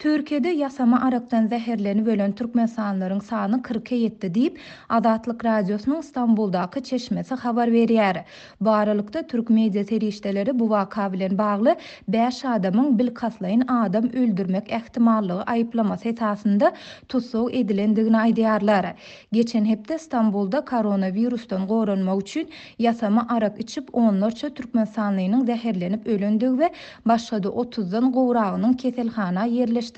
Türkiýede ýasama arakdan zäherlenip ölen türkmenistanlylaryň sany kyrka ýetdi diýip, Azatlyk Radiosynyň Stambuldaky çeşmesi habar berýär. Bu aralykda, türk media serişdeleri bu waka bilen bagly bäş adamyň bilkastlaýyn adam öldürmek ähtimallygy aýyplamasy esasynda tussag edilendigini aýdýarlar. Geçen hepde Stambulda koronawirusdan goranmak üçin ýasama arak içip onlarça türkmenistanlynyň zäherlenip ölendigi we başga-da otuzdan gowragynyň keselhana ýerleşdirilendigi,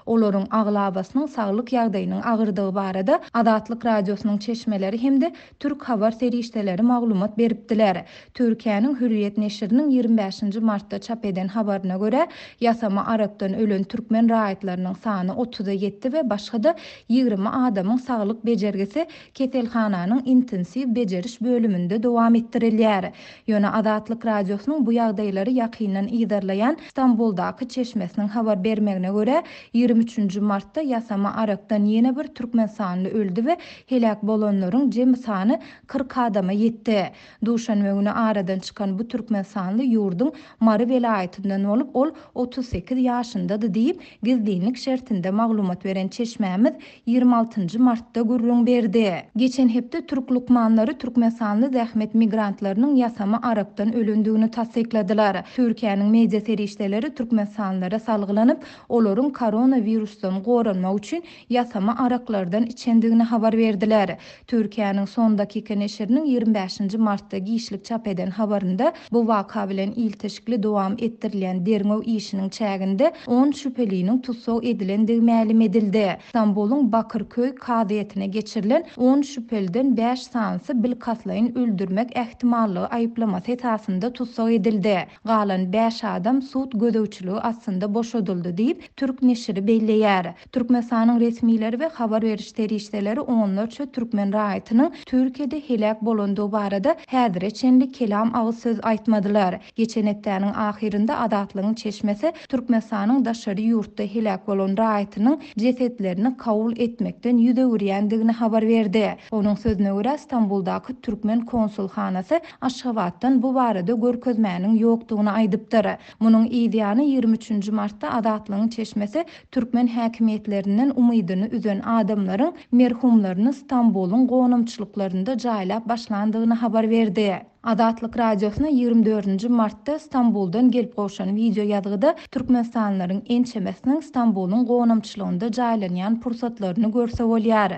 olaryň aglabasynyň saglyk ýagdaýynyň agyrdygy barada Azatlyk Radiosynyň çeşmeleri hem-de türk habar serişdeleri maglumat beripdiler. Türkiýäniň Hürriýet neşiriniň 25-nji martda çap eden habaryna görä, ýasama arakdan ölen türkmen raýatlarynyň sany otuza ýetdi we başga-da 20 adamyň saglyk bejergisi keselhananyň intensiw bejeriş bölüminde dowam etdirilýär. Ýöne Azatlyk Radiosynyň bu ýagdaýlary ýakyndan yzarlaýan Stambuldaky çeşmesiniň habar bermegine görä, 23-nji martda ýasama arakdan ýene bir türkmenistanly öldi we heläk bolanlaryň jemi sany 40 adama ýetdi. Duşenbe güni aradan çykan bu türkmenistanly ýurduň Mary welaýatyndan bolup, ol 38 ýaşyndady diýip, gizlinlik şertinde maglumat beren çeşmämiz 26-njy martda gürrüň berdi. Geçen hepde türk lukmanlary türkmenistanly zähmet migrantlarynyň ýasama arakdan ölendigini tassykladylar. Türkiýäniň media serişdeleri türkmenistanlylara salgylanyp, olaryň koronawirusdan goranmak üçin ýasama araklardan içendigini habar berdiler. Türkiýäniň Son Dakika neşiriniň 25-nji martda giçlik çap eden habarynda bu waka bilen ilteşikli dowam etdirilýän derňew işiniň çäginde on şübheliniň tussag edilendigi mälim edildi. Stambulyň Bakyrköý kazyýetine geçirilen on şübheliden bäş sanysy bilkastlaýyn öldürmek ähtimallygy aýyplamasy esasynda tussag edildi. Galan bäş adam sud gözegçiligi astynda boşadyldy diýip, türk neşiri belleýär. Türkmenistanyň resmileri we habar beriş serişdeleri onlarça türkmen raýatynyň Türkiýede heläk bolandygy barada häzire çenli kelam agyz söz aýtmadylar. Geçen hepdäniň ahyrynda Azatlygyň çeşmesi Türkmenistanyň daşary ýurtda heläk bolan raýatynyň jesetlerini kabul etmekden ýüz öwürýändigini habar berdi. Onuň sözüne görä, Stambuldaky türkmen konsulhanasy Aşgabatdan bu barada görkezmäniň ýokdugyny aýdypdyr. Munuň yz ýany 23-nji martda Azatlygyň çeşmesi türkmen häkimiýetlerinden umydyny üzen adamlaryň merhumlaryny Stambulyň gonamçylyklarynda jaýlap başlandygyny habar berdi. Azatlyk Radiosyna 24-nji martda Stambuldan gelip gowşan wideo ýazgyda türkmenistanlylaryň ençemesiniň Stambulyň gonamçylygynda jaýlanýan pursatlaryny görse bolýar.